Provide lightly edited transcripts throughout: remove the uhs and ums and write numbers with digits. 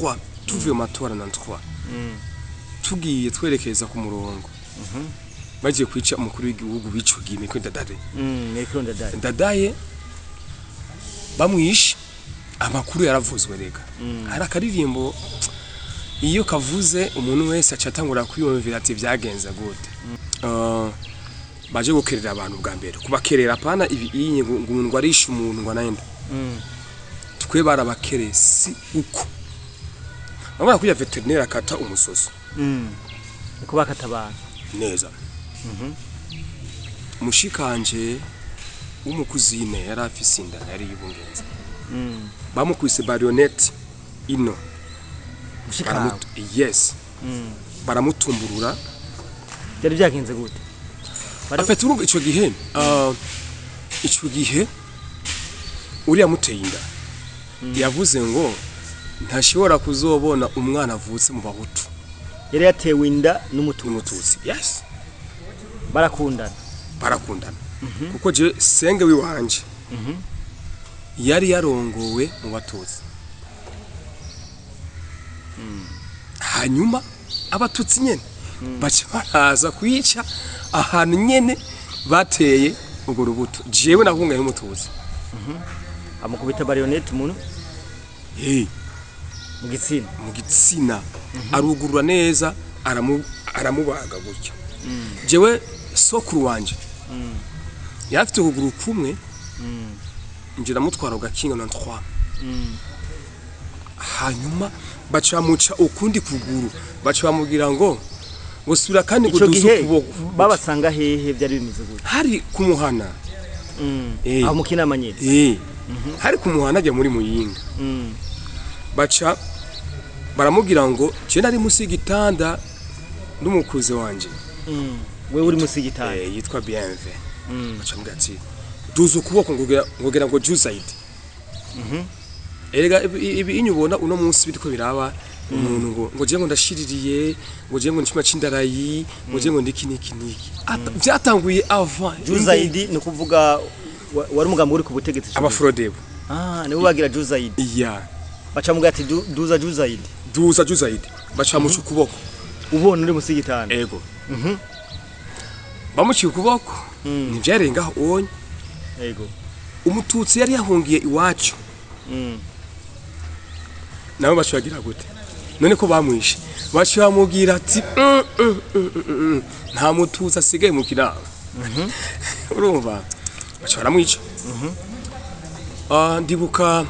Kwa tuvuye mu matora na 3 tugiye twerekeza ku murongo, bagiye kwica umukuru w'igihugu w'ico gihe, Melchior Ndadaye. Melchior Ndadaye. Ndadaye bamwishe, amakuru yaravuzwe. Rega hari akaririmbo iyo kavuze, umuntu wese aca atangura kwiyumvira ati: "Vyagenze gute?" Baje gukerera abantu bwa mbere, kubakerera apana ibi iyi ngo ngo ngo arishe umuntu ngo anayenda. Twe barabakereye si uko urabona ko vétérinaire akata umusoso. Niko bakata abantu. Neza. Mushikanje w'umukuzine yari afise inda, yari yibungenze. Bamukubise baïonnette ino. Mushikawe? Yes. Baramutumburura. Byari byagenze gute? Afite, urumva ico gihe, ico gihe uriya muteye inda yavuze ngo ntashobora kuzobona umwana avutse mu Bahutu. Yari yatewe inda n'Umututsi? N'Umututsi, yes. Barakundana? Barakundana, kuko je senge wiwanje yari yarongowe mu Batutsi, hanyuma Abatutsi nyene baca baraza kwica ahantu nyene bateye urwo rubuto. Jewe nahungaye n'Umututsi. Amukubita baïonnette umuntu? Hey. Mu gitsina? Mu gitsina, arugurura neza, aramubaga gutya. Jewe sokuru wanje yari afite ukuguru kumwe, nje ndamutwara ugakinga na 3, hanyuma baca bamuca ukundi kuguru, baca bamubwira ngo sura kandi ngo Ico duze gihe ukuboko. babasanga hehe? Byari bimeze gute? Hari kumuhana. Aho mu Kinama nyene? Eh, hari kumuhana ajya muri Muyinga. Baca baramubwira ngo je nari musi y'igitanda n'umukuze wanje. Wewe uri musi y'igitanda? Eh, yitwa Bienve. Baca bamubwira ati: "Duza ukuboko," ngo ngo Juzaidi. Erega ibi inyu ubona uno munsi biriko biraba, umuntu ngo je ngo ndashiririye, ngo je ngo nicuma c'indarayi, ngo je ngo ndiki niki niki. Vyatanguye avant. Juzaidi ni ukuvuga wari umugambi uri ku butegetsi ico gihe? Abafrodebu. Ah, nibo bagira Juzaidi? Iya. Baca mubwira ati: "Duza Juzaidi." Duza Juzaidi, baca muca ukuboko. Ubona uri musi y'igitanda? Ego. Bamuciye ukuboko, ntivyarengaho onye. Umututsi yari yahungiye iwacu nawe baca bagira gute? None ko bamwishe, baca bamubwira ati: Nta Mututsi asigaye mu Kinama." Urumva baca baramwica. Ah, ndibuka,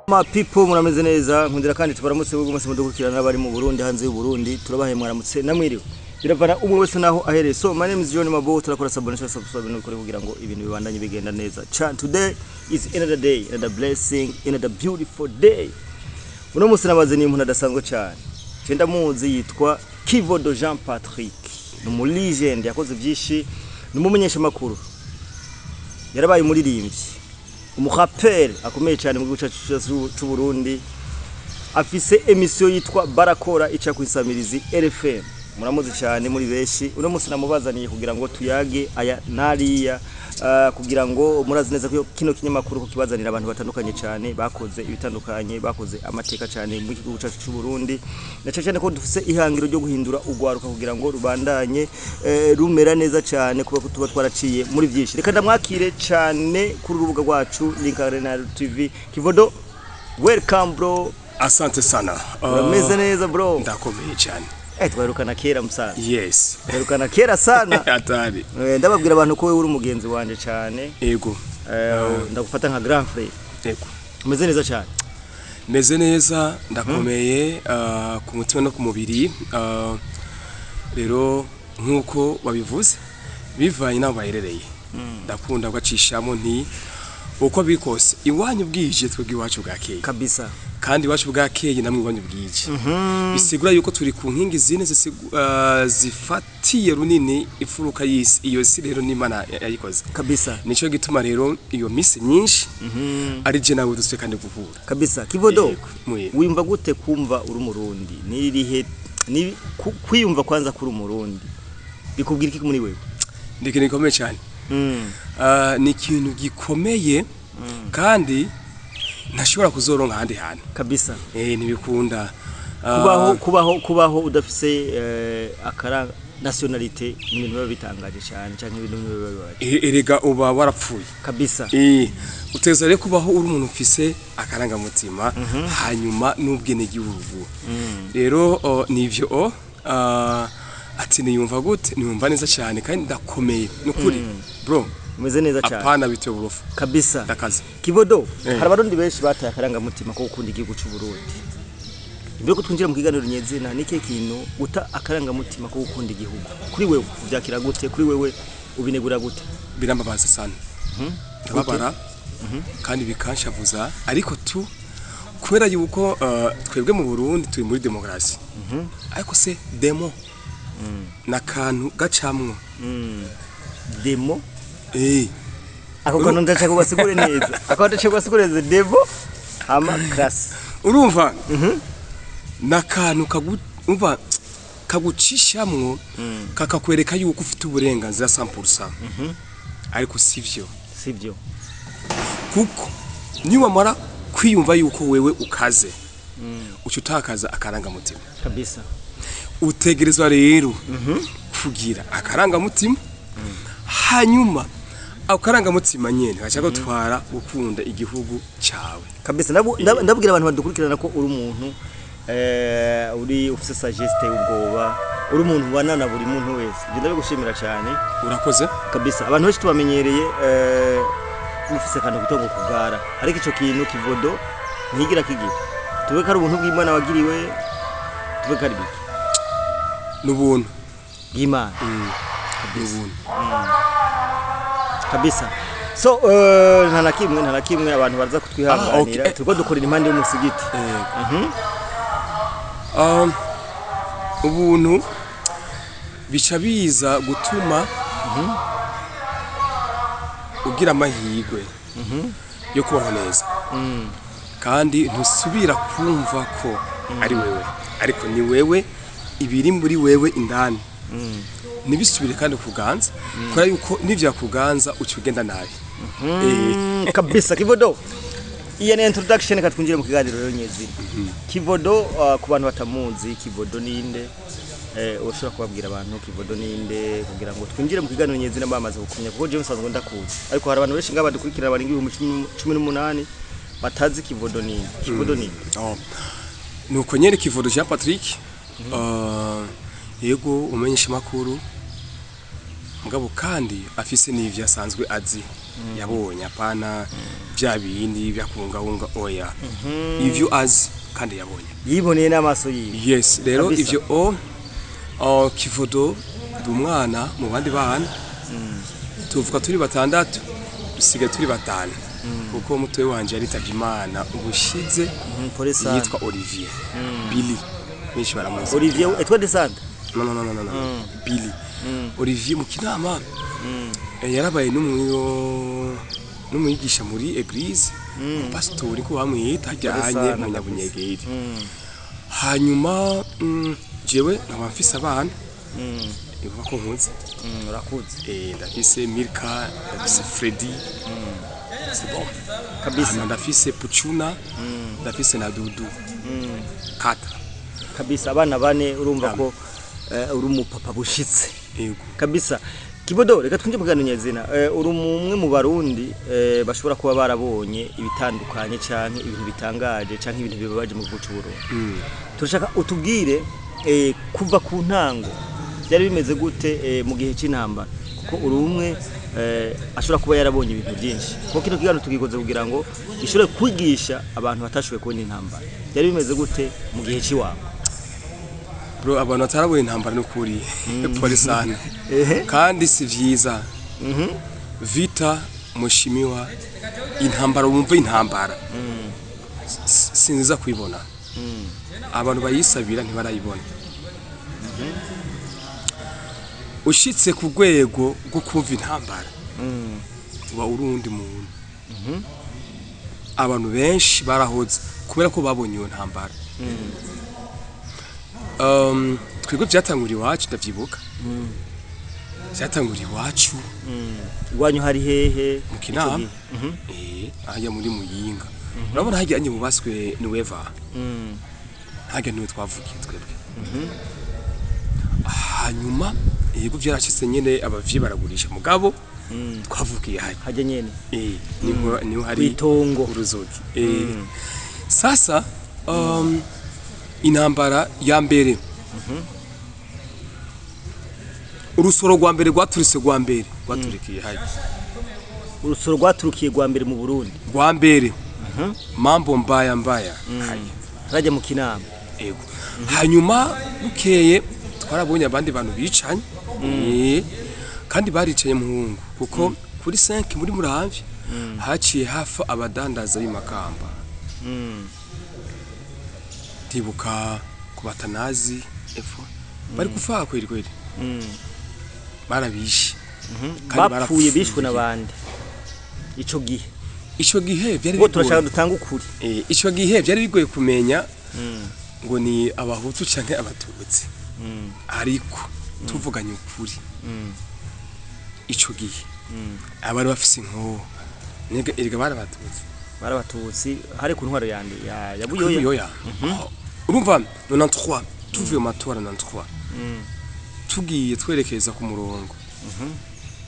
Ma people, murameze neza? Nkundira kandi tubaramutse bwo mwese mudukurikirana, n'abari mu Burundi, hanze y'u Burundi, turabahaye mwaramutse namwiriwe, biravana umwe wese naho ahereye. So my name is John Mabo. Turakora s'abonner, subscribe no kugira ngo ibintu bibandanye bigenda neza. Today is another day, another blessing, another beautiful day. Uno munsi nabaze ni umuntu adasanzwe cyane. Je ndamuzi, yitwa Kivodo Jean Patrick, ni umu legend, yakoze byinshi, ni umumenyesha makuru, yarabaye umuririmbyi, umuraperi akomeye cyane mu gihugu cyacu cy'u Burundi. Afise émission yitwa Barakora ica ku isamirizi RFM. Muramuzi cyane muri benshi. Uno munsi namubazaniye kugira ngo tuyage aya nariya, kugira ngo murazi neza ko kino kinyamakuru ko kibazanira abantu batandukanye cyane, bakoze ibitandukanye, bakoze amateka cyane mu gihugu cyacu cy'u Burundi, na cyane cyane ko dufise ihangiro ryo guhindura ugwaruka kugira ngo rubandanye rumera neza cyane, kuba ko tuba twaraciye muri byinshi. Reka ndamwakire cyane kuri urubuga rwacu Link Arena TV. Kivodo, welcome bro. Asante sana. Urameze neza bro? Ndakomeye cyane. Twaherukana kera musaza. Yes. Twaherukana kera sana. Atari. Ndababwira abantu ko wewe uri umugenzi wanje cyane. Ego. Ndagufata nka grand frère. Ego. Umeze neza cyane? Meze neza, ndakomeye, ku mutima no ku mubiri. Rero nk'uko wabivuze, bivanye n'aho baherereye, ndakunda gacishamo nti uko biri kose iwanyu bwije, twebwe iwacu bwakeye. Kabisa. Kandi iwacu bwakeye, namwe iwanyu bwije, bisigura yuko turi ku nkingi zine zifatiye runini imfuruka y'isi. Iyo si rero n'Imana yayikoze. Kabisa. Nico gituma rero iyo misi myinshi ari je nawe duswe kandi guhura. Kabisa. Kivodo, Yego, muye. wiyumva gute kumva uri Umurundi? Nirihe ni kwiyumva kwanza kuri Umurundi bikubwira iki muri wewe? Ni ikintu gikomeye cyane. Ah, ni ikintu gikomeye. Kandi ntashobora kuzoronka ahandi hantu. Kabisa. Ntibikunda. Kubaho udafise akara nationalité ni ibintu biba bitangaje cyane, canke ibintu biba bibabaje. Erega uba warapfuye. Kabisa. Uteza rero kubaho uri umuntu ufise akarangamutima, hanyuma n'ubwenegihugu. Rero nivyo ati niyumva gute? Niyumva neza cyane kandi ndakomeye nukuri, bro. Umeze neza cyane. Apana bitewe uburofu. Kabisa. Ndakaze. Kivodo, hari abarundi benshi bataye akarangamutima ko gukunda igihugu cy'u Burundi. Imbere ko twinjira mu kiganiro nyezina, ni ikihe kintu guta akarangamutima ko gukunda igihugu kuri wewe uvyakira gute? Kuri wewe ubinegura gute? Birambabaza sana, ndababara kandi bikanshavuza, ariko tu kubera yuko twebwe mu Burundi turi muri demokarasi, ariko se demo nakantu gacamwo. Demo? Ako kantu ndashaka kubasigure neza, ako ndashaka kubasigure neza, demo hama class. Urumva nakantu kagu umva kagucishamwo, kakakwereka yuko ufite uburenganzira 100%, ariko sivyo. Sivyo. Kuko niwamara kwiyumva yuko wewe ukaze, uca utakaza akarangamutima. Kabisa. Utegerezwa rero kugira akarangamutima, hanyuma ako karangamutima nyene gaca gutwara gukunda igihugu cawe. Kabisa. Ndabwira abantu badukurikirana ko uri umuntu uri ufise sagesse, ubwoba, uri umuntu ubana na buri muntu wese. Ibyo ndabigushimira cyane. Urakoze. Kabisa. Abantu benshi tubamenyereye mufise akantu kutongo kugara, ariko ico kintu Kivodo ntigira kigira. Tuve ko ari ubuntu bw'Imana wagiriwe, tuve ko ari biki? N'ubuntu. Bw'Imana. N'ubuntu. Kabisa. So nta na kimwe abantu baza kutwihanganira. Ah, okay. Turiko dukorera impande y'umusigiti. Ubuntu bica biza gutuma ugira amahirwe yo kubaho neza, kandi ntusubira kumva ko ari wewe, ariko ni wewe ibiri muri wewe indani ntibisubire kandi kuganza, kubera yuko nivyakuganza uca ugenda nabi. Kabisa. Kivodo, iyo ni introduction, reka twinjire mu kiganiro rero nyezina. Kivodo, ku bantu batamuzi, Kivodo ninde? Ushobora kubabwira abantu Kivodo ninde, kugira ngo twinjire mu kiganiro nyezina bamaze kukumenya? Kuko jewe nsanzwe ndakuzi, ariko hari abantu benshi ngaba badukurikirana barenga 18,000 batazi Kivodo ninde. Kivodo ninde? Oh. Nuko nyene, Kivodo Jean Patrick, yego, umenyesha makuru, mugabo kandi afise n'ivyo asanzwe azi, yabonye, apana vya bindi vyakungahunga, oya, ivyo azi kandi yabonye. Yiboneye n'amaso yiwe. Yes, rero Kabisa. ivyo Kivodo ndi umwana mu bandi bana. Tuvuga turi batandatu, dusigaye turi batanu, kuko mutoyi wanje yaritavye Imana ubushize. Pole sana. Yitwa Olivier Billy, benshi baramuzi. Olivier Etoile de Sante? No, no, no, no, no, no. Billy Olivier mu Kinama. Yarabaye n'umwigisha muri église, pastori ko bamwita, ajyanye Sana mu kabisa. Nyabunyegeri. Hanyuma jewe nkaba mfise abana, ivuga ko nkuze. Urakuze. Ndafise Milka, ndafise Freddy, c'est bon. Kabisa. Hanyuma ndafise Puchuna, ndafise na Dudu kata. Kabisa, abana bane, urumva ko uri umupapa bushitse. Yego. Kabisa. Kivodo, reka twinjire mu kiganiro nyezina. Uri umwe mu barundi bashobora kuba barabonye ibitandukanye canke ibintu bitangaje canke ibintu bibabaje mu gihugu c'u Burundi. Turashaka utubwire kuva ku ntango byari bimeze gute mu gihe c'intambara, kuko uri umwe ashobora kuba yarabonye ibintu byinshi. Kuko kino kiganiro tugikoze kugira ngo gishobore kwigisha abantu batashoboye kubona intambara. Byari bimeze gute mu gihe c'iwabo? Bro, abantu batarabona intambara, n'ukuri pole sana. Kandi si vyiza. Vita, mheshimiwa, intambara, wumva intambara, sinziza kuyibona. Abantu bayisabira ntibarayibona. Ushitse ku rwego rwo kumva intambara, uba uri uwundi muntu. Abantu benshi barahoze kubera ko babonye iyo ntambara. Twebwe byatanguriye iwacu, ndavyibuka. Vyatanguriye iwacu. Iwanyu hari hehe? Mu Kinama. Ico gihe? Hajya muri Muyinga, urabona hajya anye mubaswe niweva. Hajya niwe twavukiye twebwe. Hanyuma yego, vyarashitse nyene abavyeyi baragurisha, mugabo twavukiye hajya. Hajya nyene. Niho hari Kw'itongo. uruzogi. Sasa intambara ya mbere, urusoro rwa mbere rwaturitse, rwa mbere rwaturikiye hajya. Urusoro rwaturukiye rwa mbere mu Burundi? Rwa mbere, mambo mbaya mbaya, hajya. Harajya mu Kinama. Ego. Hanyuma bukeye twarabonye abandi bantu bicanye. Kandi baricaye muhungu, kuko kuri 5 muri Muramvya haciye hafa abadandaza b'imakamba. Ndibuka ku batanazi epfo bari kufa kweri kweri. Barabishe. Kandi Bapfuye? Barapfuye. Bishwe n'abandi ico gihe? Ico gihe byari Ubwo turashaka bigoye. dutanga ukuri. Ico gihe byari bigoye kumenya ngo ni abahutu canke abatutsi, ariko tuvuganye ukuri, ico gihe abari bafise inkoho nega erega bari abatutsi. Bari abatutsi, hari ku ntwaro yande ya Kuri Buyoya? Buyoya. Oh, urumva 93, tuvuye mu matora 93, tugiye twerekeza ku murongo,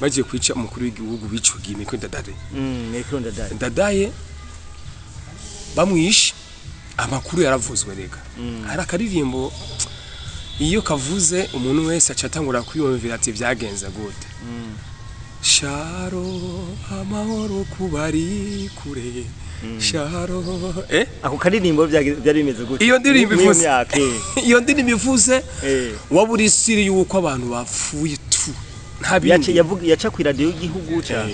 bagiye kwica umukuru w'igihugu w'ico gihe, Melchior Ndadaye. Melchior Ndadaye. Ndadaye bamwishe, amakuru yaravuzwe rega. Hari akaririmbo iyo kavuze umuntu wese aca atangura kwiyumvira ati vyagenze gute. Sharo amahoro kubari kure, sharo. Ako karirimbo byari bimeze gute? Iyo ndirimbo Muri iyo ivuze myaka, eh. Iyo ndirimbo ivuze, waba uri siri yuko abantu bapfuye tu, nta bindi. Yaca ku iradiyo y'igihugu ca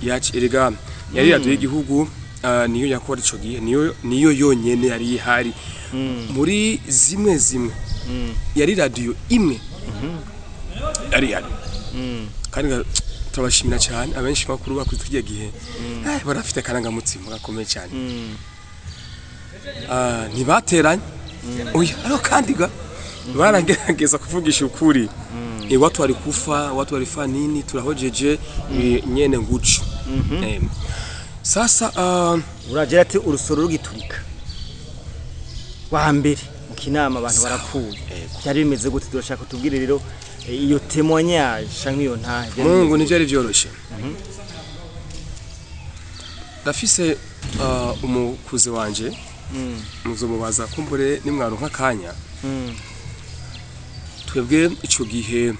Yaci erega yari radiyo y'igihugu, niyo yakora ico gihe, niyo yonyene yari ihari muri zimwe zimwe. Yari radiyo imwe yari ihari. Kandi turabashimira cyane abenshi bakuru bakuze kirya gihe, barafite akarangamutima gakomeye cyane. Ntibateranye oya, ariko kandi ga baragerageza kuvugisha ukuri. Watu walikufa, watu walifaa nini, turahojeje, nyene ngucu. Sasa Uragira ati urusoro rugiturika wa mbere mu Kinama abantu barapfuye. Yego. Byari bimeze gute? Turashaka tubwire rero, iyo témoignage canke iyo ntahe byari Mungu bimeze. Ntivyari vyoroshe. Ndafise umukuze wanje, muzomubaza kumbure nimwaronka akanya. Twebwe ico gihe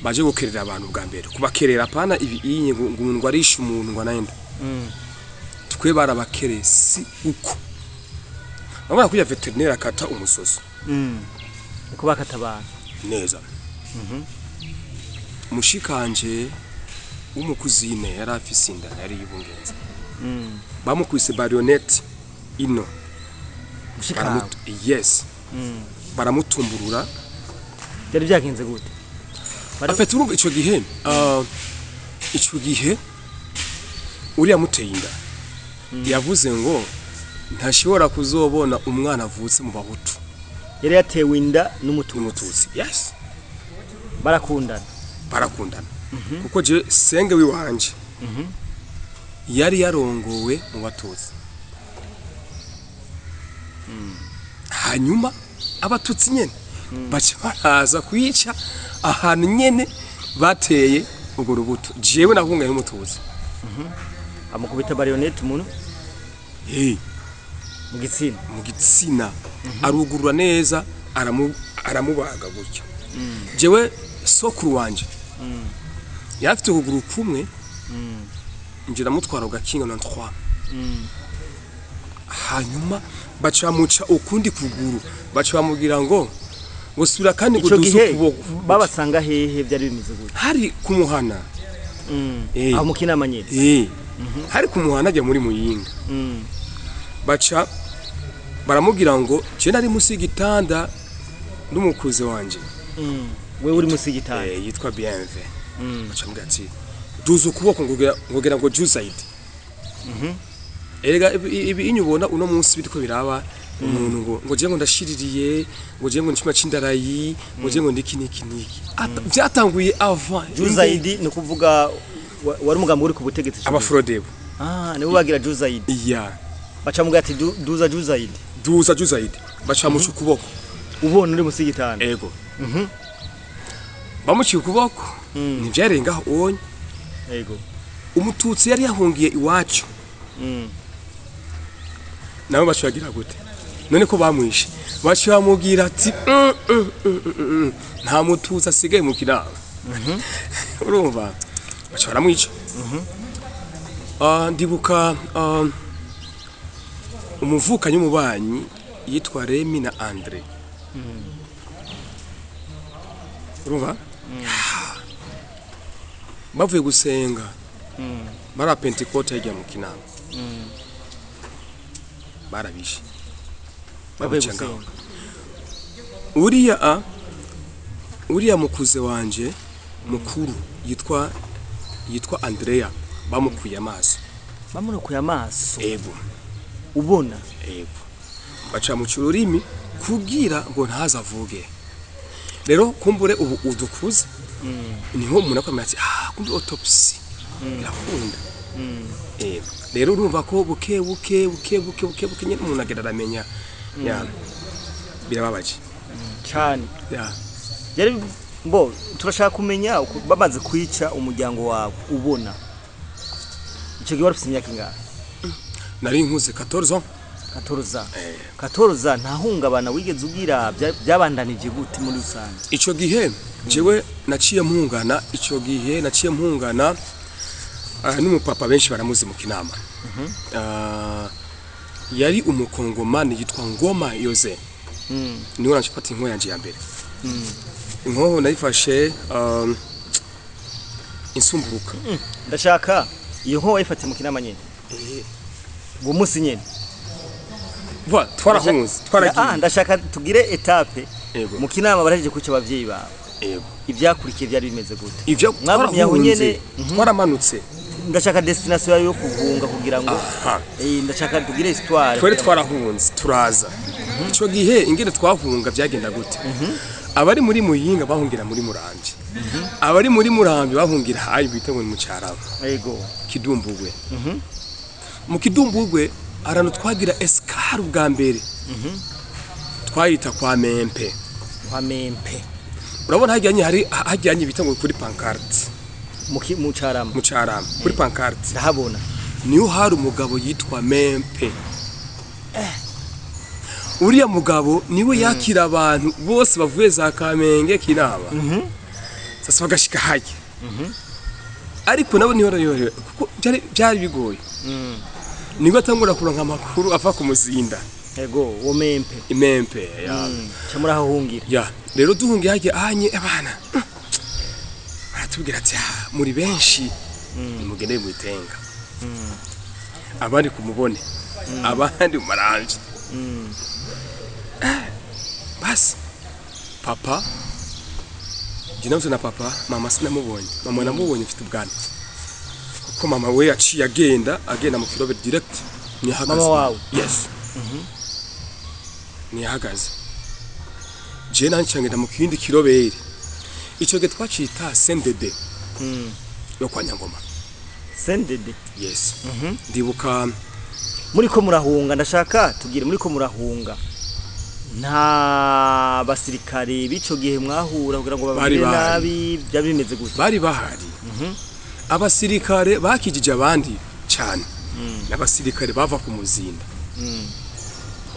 baje gukerera abantu bwa mbere, kubakerera apana ibi inye ngo umuntu ngo arishe umuntu ngo anayenda. Twe barabakereye si uko urabona kuya vétérinaire akata umusoso. Niko bakata abantu. Neza. Mushikanje w'umukuzine yari afise inda, yari yibungenze. Bamukubise baïonnette ino. Mushikawe? Yes. Baramutumburura. Byari byagenze gute? Afite, urumva ico gihe, ico gihe uriya muteye inda yavuze ngo ntashobora kuzobona umwana avutse mu bahutu. Yari yatewe inda n'umututsi? N'umututsi, yes. Barakundana? Barakundana, kuko je senge wiwanje yari yarongowe mu batutsi, hanyuma abatutsi nyene baca baraza kwica ahantu nyene bateye urwo rubuto. Jewe nahungaye n'umututsi. Amukubita baïonnette umuntu? Hey. Mu gitsina? Mu gitsina, arugurura neza, aramubaga gutyo. Jewe sokuru wanje yari afite ukuguru kumwe, nje ndamutwara ugakinga na 3, hanyuma baca bamuca ukundi kuguru, baca bamubwira ngo sura kandi ngo Ico duze gihe ukuboko. babasanga hehe? Byari bimeze gute? Hari kumuhana. Aho mu Kinama nyene? Hari kumuhana ajya muri Muyinga. Baca baramubwira ngo je nari musi y'igitanda n'umukuze wanje. Wewe uri musi y'igitanda? Yitwa Bienve. Baca bamubwira ati duze ukuboko, ngo ngo juzayidi. Erega ibi inyubona uno munsi biriko biraba Umuntu ngo je ngo ndashiririye, ngo je ngo ncima c'indarayi, ngo je ngo ndiki niki niki. Vyatanguye avant. Juzaidi ni ukuvuga wari umugambi uri ku butegetsi ico gihe. Abafrodebu. Ah, nibo bagira Juzaidi. Iya. Baca muga ati: "Duza Juzaidi." Duza Juzaidi, baca muca ukuboko. Ubona uri musi y'igitanda? Ego. Bamuciye ukuboko, ntivyarengaho onye. Umututsi yari yahungiye iwacu, nabo baca bagira gute? None ko bamwishe, baca bamubwira ati: Nta mututsi asigaye mu Kinama." Urumva, baca baramwica. Ah, ndibuka umuvukanyi w'umubanyi yitwa Remi na Andre. Urumva, bavuye gusenga, bari Pentecote hirya mu Kinama, barabishe. Bavuye Babica ngaho. gusenga. Uriya mukuze wanje mukuru yitwa Andrea, bamukuye amaso. Bamurokoye amaso? Ego. Ubona? Ego, baca mu ururimi kugira ngo ntazavuge. Rero kumbure ubu udukuze, niho umuntu akamenya ati: "Ah, kumbe autopsy irakunda." Ego, rero urumva ko buke buke buke buke buke buke nyine umuntu agenda aramenya. Ya, birababaje. Cyane. Ya. Yari mbo turashaka kumenya uko bamaze kwica umuryango wawe ubona. Icyo gihe wari ufite imyaka ingahe? Nari nkuze, 14 ans. 14. Eh. 14, nta hungabana wigeze ugira? Byabandanije gute muri rusange? Ico gihe jewe naciye mpungana, ico gihe naciye mpungana n'umupapa benshi baramuzi mu Kinama. Yari umukongomani yitwa Ngoma Yose. Niwe nacifata inkoho yanje ya mbere. Inkoho nayifashe insumburuka. Ndashaka iyo nko wayifatiye mu Kinama nyene, uwo munsi nyene? Voilà, twarahunze, twaragiye. Ah, ndashaka tugire étape. Yego. Mu Kinama barahejeje kwica abavyeyi bawe. Yego. Ivyakurikiye byari bimeze gute? Ivyo Mwagumye aho twarahunze, nyene? twaramanutse. Ndashaka destination yayo yo kuhunga kugira ngo Aha. Ndashaka tugire histoire. Twari twarahunze, turaza. Ico gihe ingene twahunga byagenda gute? Abari muri Muyinga bahungira muri Murambi, abari muri Murambi bahungira hayi bita ngo ni mu Carama. Kidumbugwe. Mu Kidumbugwe ahantu twagira escale bwa mbere twayita kwa Mempe. Kwa Mempe. Urabona hajyanye, hari hajyanye bita ngo kuri pancarte. Mu Carama. Mu Carama kuri pancarte. Ndahabona. Niho hari umugabo yitwa Mempe. Uriya mugabo niwe yakira abantu bose bavuye za Kamenge, Kinama, sasa bagashika hajya. Ariko nabo niho yorohewe kuko byari bigoye. Nibwo atangura kuronka amakuru ava ku Muzinda. Yego, uwo Mempe. Imempe ya. Ca murahahungira. Ya, rero duhungiye hajya anye, abana baratubwira ati: "Ah, muri benshi, nimugende mu itenga, abandi kumubone, abandi mu Maramvya." Basi papa, njye nabuze na papa, mama sinamubonye. Mama namubonye mfite ubwanwa, kuko mama we yaciye agenda mu Kirobe direct, ntiyahagaze. Mama wawe? Yes, ntiyahagaze. Je nanje ngenda mu kindi kiroberi, ico gihe twacita CNDD yo kwa Nyangoma. Sendede. Yes, ndibuka. Muri ko murahunga, ndashaka tugire muri ko murahunga, nta basirikare b'ico gihe mwahura kugira ngo Bari babagire bahari. nabi? Byari bimeze gute? Bari bahari. Abasirikare bakijije abandi cyane n'abasirikare bava ku Muzinda.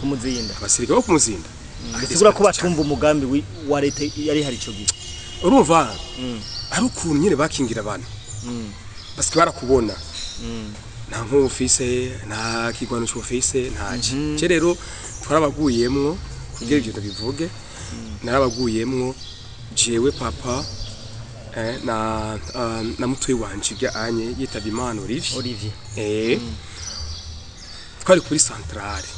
Ku Muzinda. Abasirikare bo ku Muzinda. Bisigura ko batumva umugambi wa leta yari hari ico gihe. Urumva ari ukuntu nyine bakingira abantu, basike barakubona nta nkubu ufise, nta kigwanisho ufise, ntaki. Je rero twarabaguyemwo, kugira ibyo ndabivuge, narabaguyemwo jewe, papa na mutoyi wanje ibya anye yitavye Imana, Olivier. Olivier. Twari kuri centrale.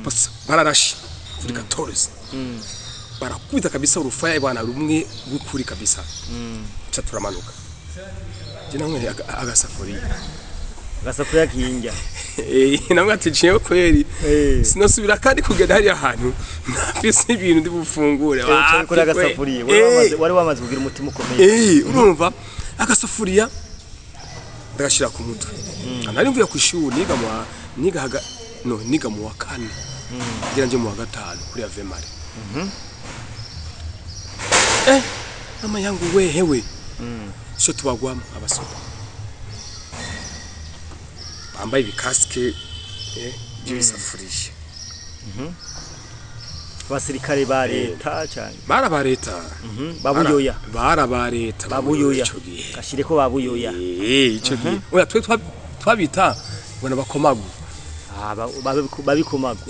Bas bararashe kuri 14, barakubita kabisa urufaya bwana rumwe rw'ukuri kabisa. Ca turamanuka, je nanyweye agasafuriya. Agasafuriya kinjya. Namwe ati jewe kweri sinosubira kandi kugenda hariya hantu nafise ibintu ndi bufungure. Wapi kuri agasafuriya wari wamaze kugira umutima ukomeye. Urumva agasafuriya ndagashira ku mutwe. Nari mvuye ku ishuri, niga mu niga haga no niga mu wa kane kugira nje mu wa gatanu kuri Ave Maria. Mama yangu we hewe, sho tubagwamo abasore bambaye ibikasike by'ibisafuriya. Abasirikare ba leta cyane? Bara ba leta. Babuyoya. Bara ba leta. Babuyoya. Ico gihe. Gashire ko babuyoya. Ico gihe oya, twe twabita ngo nabakomagu. Ah, babikomagu.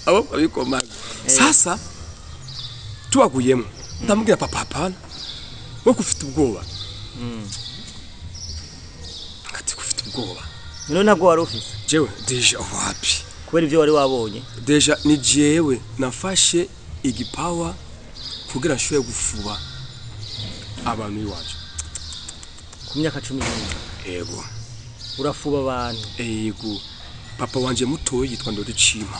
Abo babikomagu. Sasa tubaguyemo, ndamubwira: "Papa, hapana, wowe ufite ubwoba." Ngati ufite ubwoba. None ntabwo wari ufise? Jewe déjà wapi. Kubera ibyo wari wabonye. Déjà ni jewe nafashe igipawa kugira nshobore gufuba abantu iwacu. Ku myaka 11? Ego. Urafuba abantu? Ego. Papa wanje mutoyi yitwa Ndoricima.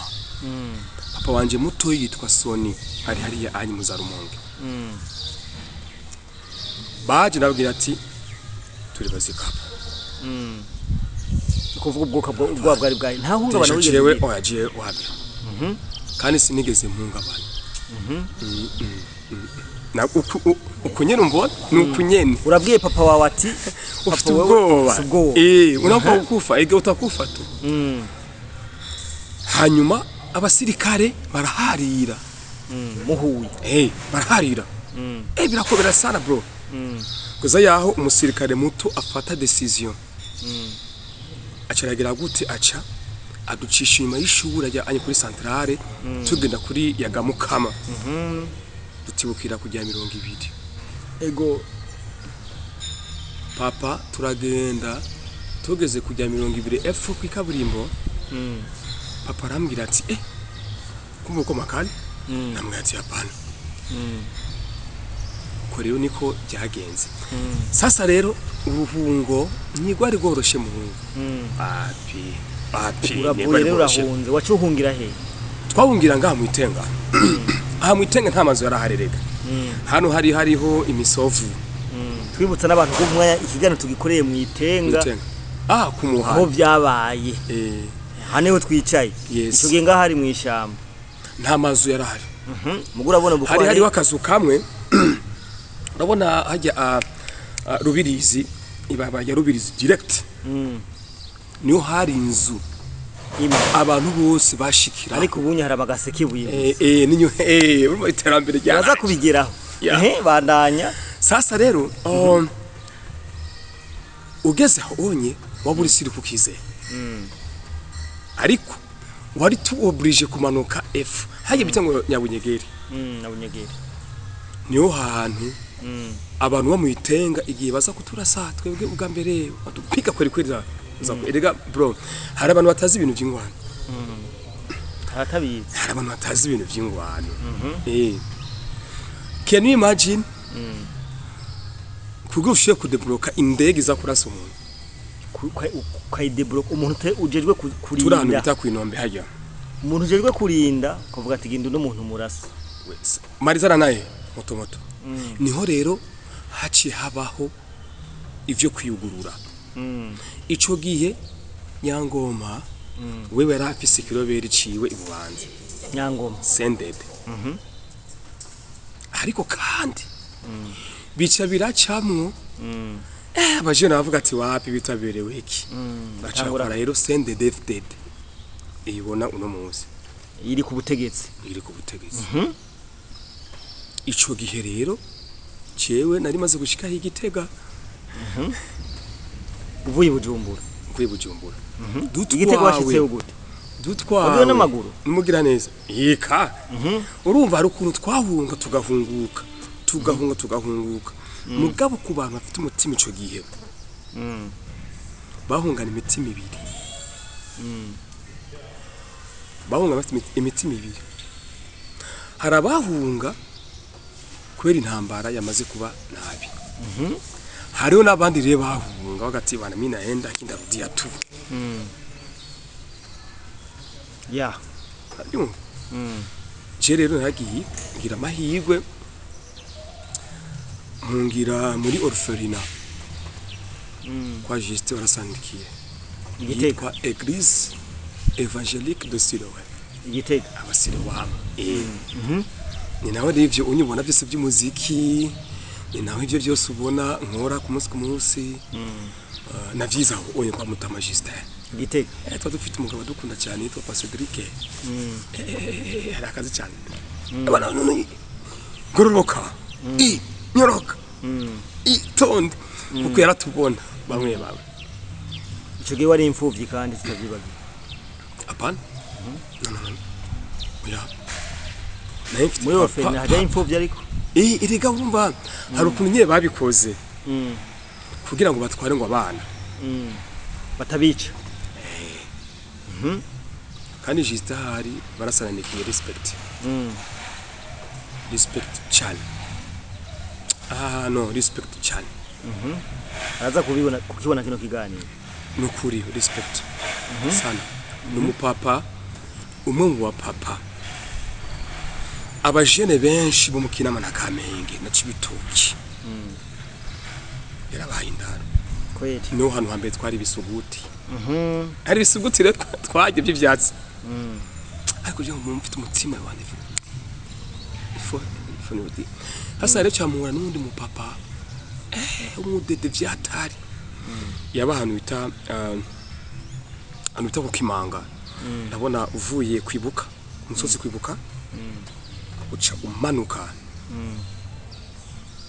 Papa wanje mutoyi yitwa Soni, ari hariya anyi mu za Rumonge. Baje nababwira ati turi bazikapa. Ni kuvuga ubwoko ubwoba bwari bwawe nta hungabana Déjà wigeze jewe ugira? Oya, jewe wapi, kandi sinigeze mpungabana. Na uku nyene umbona ni uku nyene. Urabwiye papa wawe ati Ufite "Papa, wewe ubwoba." ufite ubwoba. Unapfa kukufa, ege utakufa tu. Hanyuma abasirikare baraharira. Muhuye. Baraharira. Birakobera sana bro. Kuza yaho umusirikare muto afata décision. Acaragira gute, aca aducisha inyuma y'ishuri ajya anye kuri centrale, tugenda kuri yagamukama. Dutibukira kujya 20. Ego. Papa turagenda, tugeze kujya 20 epfo kw'ikaburimbo. Papa arambwira ati: "Kumva uko makali?" Namubwira ati: "Hapana." Ko rero niko byagenze. Sasa rero uruhungo ntigwari rworoshe muhungu. Api api. Uravuye Ntigwari rero rworoshe. Urahunze, waca uhungira he? Twahungira ngaha mu Itenga. Aha mu Itenga nta mazu yaraharerega. Hano hari hariho imisovu. Twibutsa n'abantu ko umwanya ikiganiro tugikoreye mu Itenga. Itenga ku Aho muhanda byabaye. Aha niho twicaye. Yes. Icyo gihe ngaho hari mu ishyamba. Nta mazu yarahari. Mugo urabona buko Hari hariho akazu kamwe, urabona hajya Rubirizi, ibaba ya Rubirizi direct. Niho hari inzu Imwe. abantu bose bashikira. Ariko ubunye hari abagaseke ibuye. Ninyo urumva iterambere rya Uraza kubigeraho. Yeah. Ehe, bandanya. Sasa rero ugeze aho onye waba uri siri kukizera, ariko wari tu obligé kumanuka F hajya bita ngo Nyabunyegeri. Nabunyegeri. Niho hantu abantu bo mu Itenga igihe baza kuturasa twebwe ubwa mbere badupiga kweri kweri za erega bro, hari abantu batazi ibintu by'ingwano. Haratabizi. Hari abantu batazi ibintu by'ingwano. Can you imagine kugira ushoboye kudebloka indege iza kurasa umuntu? Ukayidebloka umuntu ujejwe Turi ahantu kurinda. bita kwinombe hajya. Umuntu ujejwe kurinda ukavuga ati genda uno muntu murasa. Marizana naye moto moto. Niho rero haciye habaho ivyo kwiyugurura. Ico gihe Nyangoma wewe yari afise ikiroberi ciwe ibubanza. Nyangoma. Sendede. Ariko kandi bica biracamwo, abajene bavuga ati wapi, bitaberewe iki, baca Tangura. bakora rero CNDD FDD iyibona uno munsi. Iri ku butegetsi. Iri ku butegetsi. Ico gihe rero jewe nari maze gushika Igitega. Uvuye i Bujumbura? Mvuye Bujumbura. Igitego washitseyo gute? Dutwawe. Wagiwe n'amaguru? Numugira neza yika. Urumva hari ukuntu twahunga tugahunguka, tugahunga tugahunguka, mugabo ku bantu bafite umutima ico gihe bahungana imitima ibiri, bahunga bafite imitima ibiri. Hari abahunga kubera intambara yamaze kuba nabi. Hariho n'abandi rero bahunga bagati bana mimi naenda kindarudia tu. Urumva? Je rero naragiye ngira amahirwe mpungira muri orphelinat kwa Justin warasandikiye, Igitega. yitwa Église Évangélique de Siloé. Igitega. Abasilowamu. Ni nawe rero ivyo unyibona byose by'umuziki, ni nawe ivyo byose ubona nkora ku munsi ku munsi. Navyize aho onye kwa Mutama Justin. Igitega. Tuba dufite umugabo dukunda cyane yitwa Pastor Cedric. Hari akazi cyane. Abana none gororoka. I nyoroka. Itonde. Kuko yaratubona bamwe bamwe. Ico gihe wari imfuvyi kandi tutavyibagiwe. Apana? No, no, no. Oya. Nayo mfite Muri papa. orphelinat hajyayo imfuvyi ariko. Erega wumva hari ukuntu nyine babikoze kugira ngo batware ngo abana Batabica. Kandi Justin ahari barasananikiye respect. Respect cyane. Ah no, respect cyane. Araza kubibona kukibona kino kiganiro. Nukuri respect sana. Ni umupapa, umwe mu bapapa abajene benshi bo mu Kinama na Kamenge na Cibitoki yarabaye indaro. Kweli. Niho hantu hambere twari ibisuguti. Hari ibisuguti rero twarya by'ivyatsi, ariko byo mu mfite umutima wanjye ifo ifo ni hasa rero cyamura n'undi mupapa umudede vyatari yaba ahantu bita ahantu bita ku Kimanga. Ndabona uvuye kwibuka umusozi kwibuka, uca umanuka,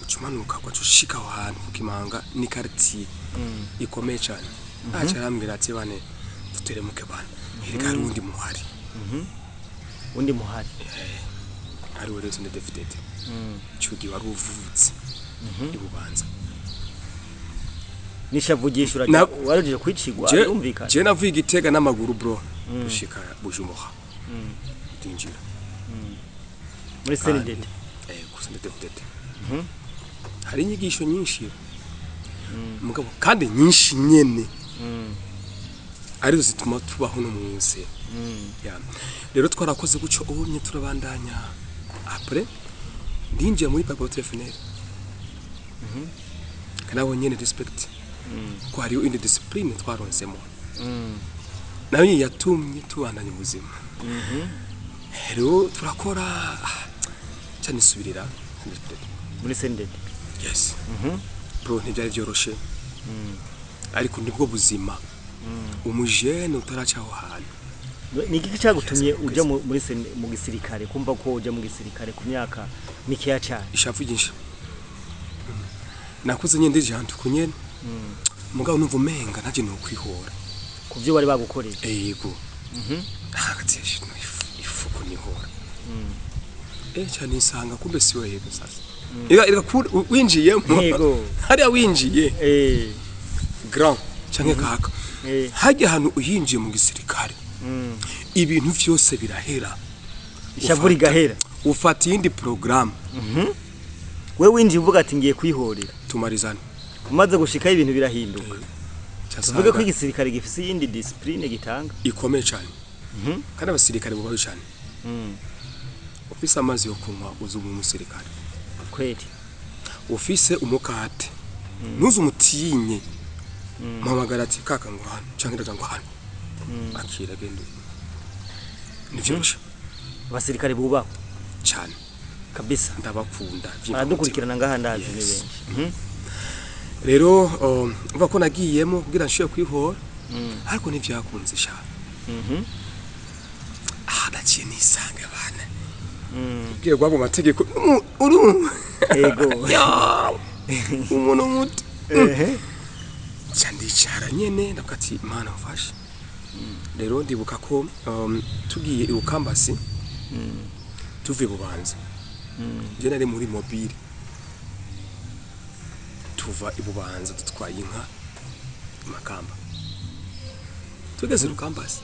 uca umanuka ugaca ushika aho hantu ku Kimanga, ni quartier ikomeye cyane. Aca arambwira ati: "Bane duteremuke bana, erega hari uwundi muhari." Undi muhari. Ari we rero CNDD-FDD. Ico gihe wari uvutse ibubanza. Nishavugisha warujije kwicigwa birumvikana. Je navuye Igitega n'amaguru bro, gushika Bujumbura, ndinjira Muri CNDD. Ku CNDD-FDD hari inyigisho nyinshi mugabo, kandi nyinshi nyene arizo zituma tubaho no munsi ya rero. Twarakoze gutyo ubumye turabandanya. Après ndinjiye muri Palipehutu FNL, kandi abo nyene respect ko hariho indi discipline twaronsemo nayo yatumye tubandanya ubuzima. Rero turakora, cyane isubirira Muri CNDD. Yes bro, ntibyari byoroshe ariko nibwo buzima umujene utaraca aho hantu. Ni iki cyagutumye uja mu gisirikare, kumva ko uja mu gisirikare ku myaka mikeya cyane? Ishavu ryinshi. Nakuze nyine ndije ahantu kunyene, mugabo numva umenga ntaje nokwihora Ku byo bari bagukoreye. Yego, hagati ifuko nihora cyane isanga kumbe siwe. Yego, sasa ega winjiyemo hariya winjiye grand canke kaka hajya ahantu uyinjiye mu gisirikare, ibintu vyose birahera. Ishavu rigahera. Ufata iyindi programme. We winjiye uvuga ati ngiye kwihorera. Tumarizana. Umaze gushikaho ibintu birahinduka. Tuvuge ko Casanga igisirikare gifise iyindi discipline gitanga. Ikomeye cyane, kandi abasirikare bubaho cyane. Ufise amazi yo kunywa uzi umu musirikare. Kweli. Ufise umukate ntuze umutinye, muhamagara ati: "Kaka ngo hano canke ndaja ngo hano," akira agende, nivyoroshe. Abasirikare bubahwe. Cyane. Kabisa. Ndabakunda. Baradukurikirana ngaha ndazi ni Yes. benshi. Rero umva ko nagiyemo kugira nshobore kwihora, ariko ntivyakunze sha. Naciye nisanga bana ubwiye rwabo mategeko urumva. Yego. Ya, umuntu muto. Nca ndicara nyene ndavuga ati: "Imana mfashe." Rero ndibuka ko tugiye i Rukambasi tuvuye Bubanza, je nari muri mobile, tuva i Bubanza dutwaye inka i Makamba, tugeze i Rukambasi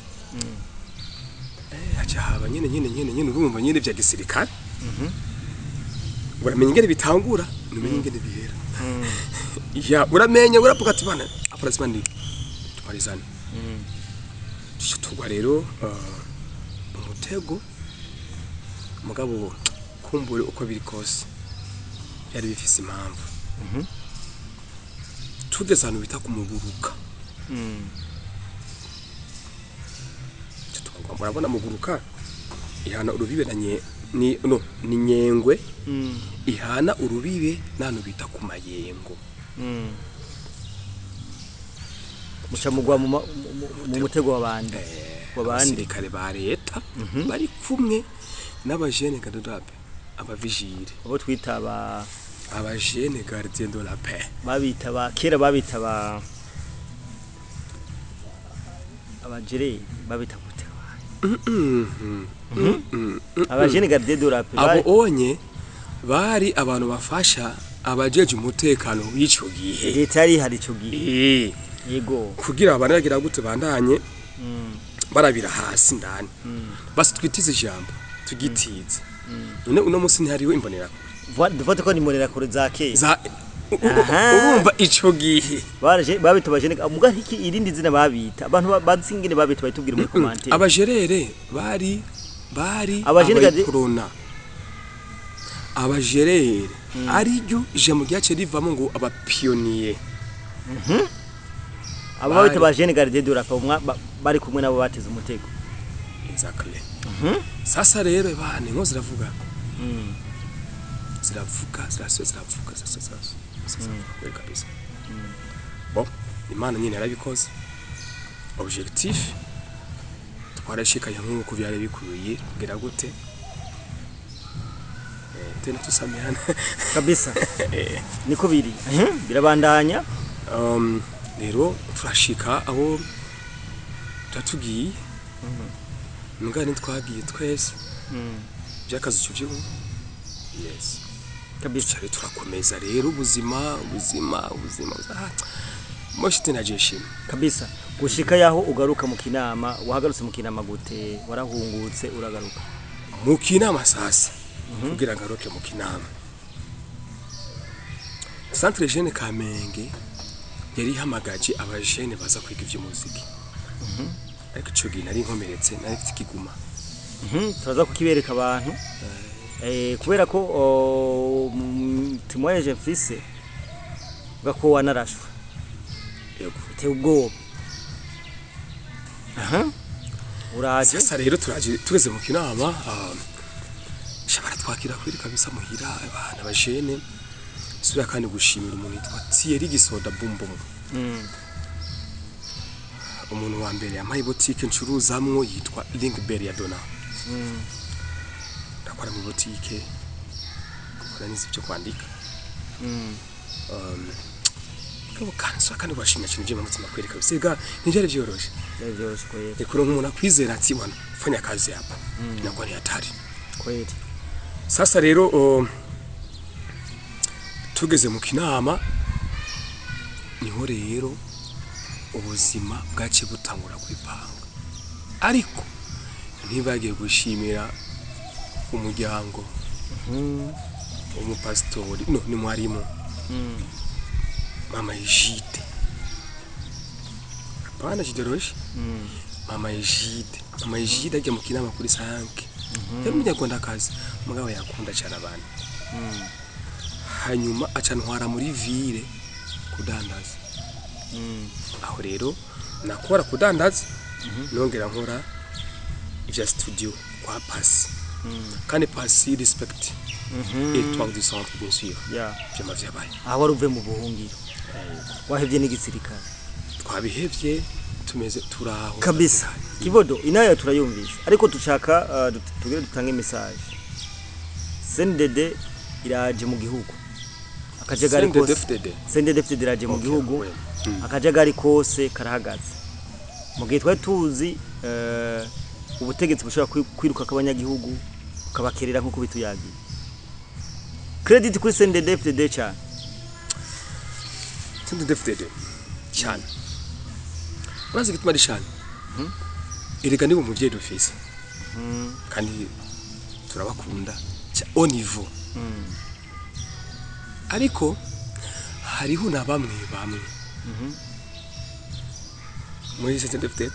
haca haba nyene nyene nyene nyene, urumva nyene vya gisirikare, uramenya ingene bitangura, numenya ingene bihera. Ya, uramenye uravuga ati bana hapo lazima ni tumalizane. Tuca tugwa rero mu mutego, mugabo kumbure uko biri kose byari bifise impamvu. Tugeze ahantu bita kumuguruka, tuca tugwa, murabona Muguruka ihana urubibe na nye ni no ni Nyengwe, ihana urubibe n'ahantu bita ku Mayengo. Muca mugwa mu mutego w'abandi w'abandi. Abasirikare ba leta bari kumwe n'abajene garde de la paix, abavigile. Abo twita ba Abajene gardien de la paix. Babita ba kera, babita ba abajere, babita gute? Abajene gardien de la paix. Abo onye bari abantu bafasha abajeje umutekano w'ico gihe. Leta yari ihari ico gihe. Yego. Kugira abantu bagira gute, bandanye barabira hasi ndani. Basi twitize ijambo tugitize, none uno munsi ntihariho imbonerakure? Dufate ko ni imbonerakure za kera. Za urumva ico gihe. Baraje babita abajene, muga iki irindi zina babita, abantu bazi ingene babita bayitubwira muri commentaire. Abajerere bari Abajene abayikorona, abajerere ariryo ijambo ryaciye rivamo ngo abapionnier. Abo babita abajene gardien de la paix, bari kumwe nabo bateze umutego. Exactly. Sasa rero bana, inko ziravuga, ziravuga, zirasuye, ziravuga, zirasuye, zirasuye, ziravuga kweli kabisa. Bon, Imana nyine yarabikoze, objectif twarashikanye nk'uko byari bikwiye kugira gute. Tena tusameana. Kabisa, niko biri. Birabandanya. Rero turashika aho turatugiye, mbwa ntitwagiye twese by'akazi icyo byumva, yes. Kabisa. Tuca turakomeza rero ubuzima, ubuzima, ubuzima. Ah, moshi tena jeshima. Kabisa, gushika yaho ugaruka mu Kinama. Wahagarutse mu Kinama gute? Warahungutse uragaruka? Mu Kinama sasa, kugira ngaruke mu Kinama, Centre Jeune Kamenge yari ihamagaje abajene baza kwiga ivy'umuziki, ariko ico gihe nari nkomeretse, nari mfite ikiguma. Turaza kukibereka abantu. Kubera ko témoignage mfise ko wanarashwe. Yego. Biteye ubwoba. Aha uraje. Sasa rero turaje, tugeze mu Kinama, sha baratwakira kwiri kabisa muhira abana bajene. Sura kandi gushimira umuntu yitwa Thierry Gisoda Bumbum, umuntu wa mbere yampaye botike ncuruzamwo yitwa Linkberry ya Dona. Ndakora mu botike nkora n'izi byo kwandika. Kabo kandi sura kandi bashimira cyane ibyo mutima kweri kabisa, ega ntibyari byoroshe. Byari byoroshe kweli. Ikuru nk'umuntu akwizera ati bwana, fanya kazi hapa, inakuwa ni hatari. Kweli. Sasa rero tugeze mu Kinama, niho rero ubuzima bwaciye butangura kwipanga, ariko ntibagiye gushimira umuryango, umupasitori, no ni mwarimu, mama Egide, hapana Jidoroshi, mama Egide. Mama Egide ajya mu Kinama kuri 5, yari umunyarwandakazi mugabo yakunda cyane abantu. Hanyuma aca ntwara muri ville kudandaza. Aho rero nakora kudandaza, nongera nkora ivya studio kwa Pasi, kandi Pasi respect, Étoile du Centre bien sûr. Vyama vyabaye. Aho wari uvuye mu buhungiro, wahevye n'igisirikare. Twabihevye, tumeze turaho. Kabisa. Kibodo inayo turayumvise, ariko dushaka tugere dutange message. CNDD iraje mu gihugu, akajagari kose. CNDD-FDD. CNDD-FDD iraje mu Okay, gihugu. well. Akajagari kose karahagaze mu gihe twari tuzi ubutegetsi bushobora kwiruka kw'abanyagihugu bukabakerera nk'uko bituyagiye. Credit kuri CNDD-FDD cyane. CNDD-FDD cyane. Urazi igituma ari cyane? Erega niba umuvyeyi dufise kandi turabakunda au niveau, ariko Hariho na bamwe bamwe muri CNDD-FDD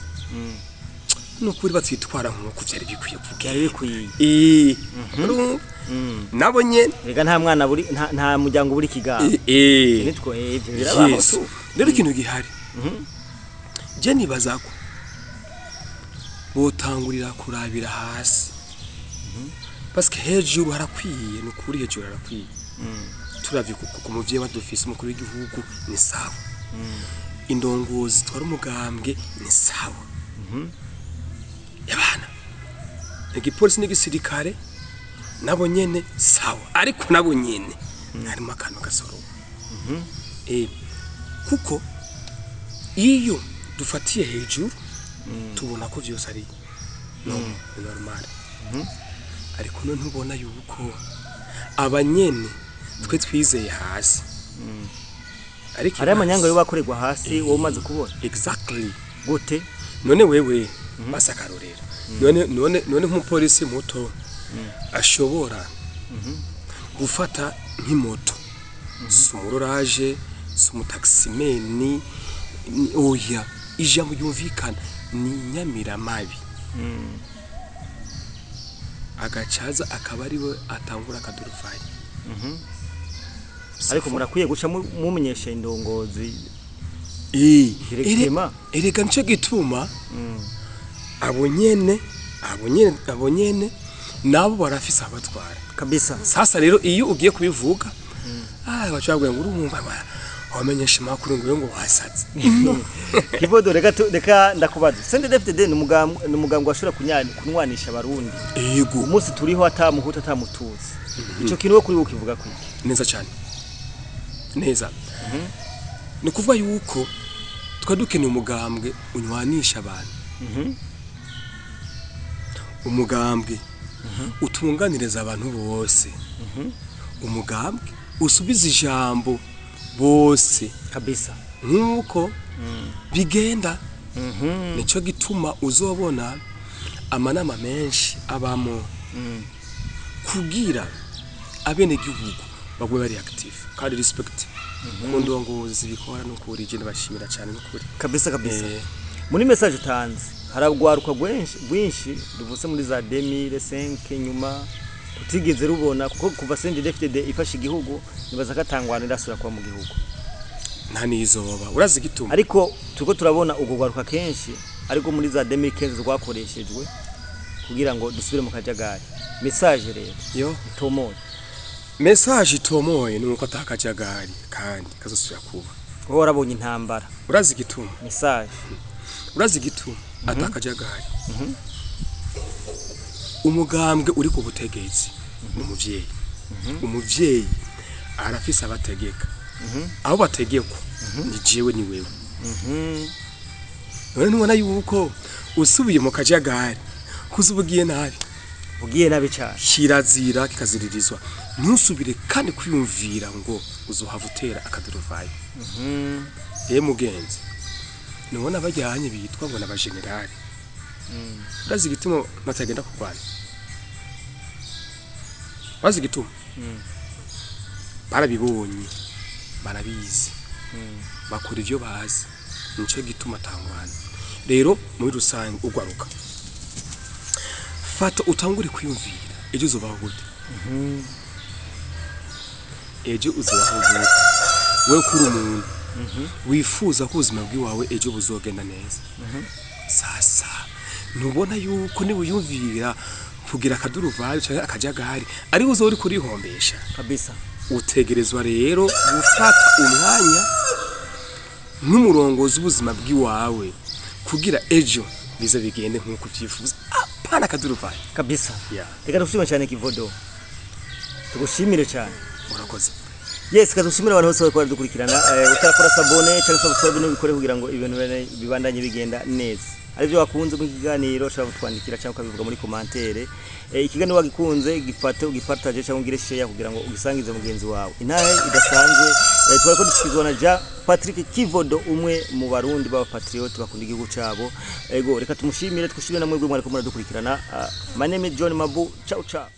nukuri batwitwara nk'uko vyari bikwiye Byari kugenda. bikwiye. Urumva? Nabo nyene. Rega nta mwana buri, nta muryango buri kigabo. Nitwo ivyo birabaho. Yes. Tu. Rero ikintu gihari, je nibaza ko botangurira kurabira hasi, parce que hejuru harakwiye, ni ukuri hejuru harakwiye. Turavye ku muvyeyi wadufise, umukuru w'igihugu ni sawa, indongozi twari umugambwe ni sawa, yabana igipolisi n'igisirikare nabo nyene sawa, ariko nabo nyene harimo akantu gasoro, kuko iyo dufatiye hejuru tubona ko vyose ari no ni normal, ariko none ntubona yuko abanyene twe twizeye hasi, ariko Hariho amanyanga yo bakorerwa hasi wowe umaze kubona? Exactly. Gute? None wewe basa akarorero, none nk'umupolisi muto ashobora gufata nk'imoto, si umururaje, si umutaximan, oya, ijambo ryumvikana ni inyamiramabi, agacaza akaba ariwe atangura akaduruvayi. Ariko murakwiye guca mumenyesha indongozi directement. Erega nico gituma abo nyene nabo barafise abatwara. Kabisa. Sasa rero iyo ugiye kubivuga, baca babwira ngo urumva wamenyesha amakuru ngo wasaze. Kivodo, reka reka ndakubaza. CNDD-FDD ni umugambwe washobora kunwanisha abarundi. Yego. Umunsi turiho ata muhutu ata mututsi. Ico kintu wo kuri wo kivuga kwiki? Neza cyane, neza. Ni ukuvuga yuko twari dukeneye umugambwe unywanisha abantu, umugambwe utunganiriza abantu bose, umugambwe usubiza ijambo bose. Kabisa. Nk'uko bigenda, nicyo gituma uzobona amanama menshi abamo kugira abenegihugu bagwe bari active kandi respect ku ndongozi bikora. N'ukuri je ndabashimira cyane n'ukuri. Kabisa kabisa. Muri message utanze, haragwaruka rwinshi rwinshi ruvutse muri za 2005 nyuma tutigeze rubona, kuko kuva CNDD-FDD ifashe igihugu nibaza ko atangwana irasubira kuba mu gihugu. Nta nizoba, urazi igituma? Ariko turiko turabona ubwo rwaruka kenshi ariko muri za 2015 rwakoreshejwe kugira ngo dusubire mu kajagari. Message rero yo itomoye. Message itomoye ni uko atakajagari kandi kazosubira kuba. Wowe warabonye intambara. Urazi igituma? Message. Urazi igituma atakajagari? Umugambwe uri ku butegetsi ni umuvyeyi. Umuvyeyi arafise abategeka, abo bategekwa ni jewe, ni wewe. None ntubona yuko usubiye mu kajagari kuza ugiye nabi? Ugiye nabi cyane. Kirazira kikaziririzwa, ntusubire kandi kwiyumvira ngo uzohava utera akaduruvayo. Mugenzi, nubona bajyanye bitwa ngo n'abajenerali, urazi igituma batagenda kurwana? Urazi igituma? Barabibonye, barabizi, bakora ivyo bazi, nico gituma atangwana. Rero muri rusange, ugwaruka, fata utangure kwiyumvira ejo uzobaho gute, ejo uzobaho gute. Wewe kuri umuntu wifuza ko ubuzima bw'iwawe ejo buzogenda neza, sasa ntubona yuko niwiyumvira kugira akaduruvayo canke akajagari ari uzoba uri kurihombesha? Kabisa. Utegerezwa rero gufata umwanya nk'umurongozi w'ubuzima bw'iwawe kugira ejo bize bigende nk'uko uvyifuza, apana akaduruvayo. Kabisa. Yeah. Reka tugushimire cyane Kivodo, tugushimire cyane. Urakoze. Yes, kadushimire abantu bose bariko baradukurikirana. Utarakora s'abonner cyangwa subscribe n'ubikore kugira ngo ibintu bibandanye bigenda neza. Aribyo wakunze mu kiganiro, ushobora kutwandikira cyangwa ukabivuga muri commentaire. Ikiganiro wagikunze, gifate ugipartage cyangwa ugire share kugira ngo ugisangize mugenzi wawe. Intahe idasanzwe, twariko dushikizwa na Jean Patrick Kivodo, umwe mu barundi baba patriote bakunda igihugu cabo. Ego, reka tumushimire, twishimire na mwebwe mwariko muradukurikirana. My name is John Mabu. Ciao ciao.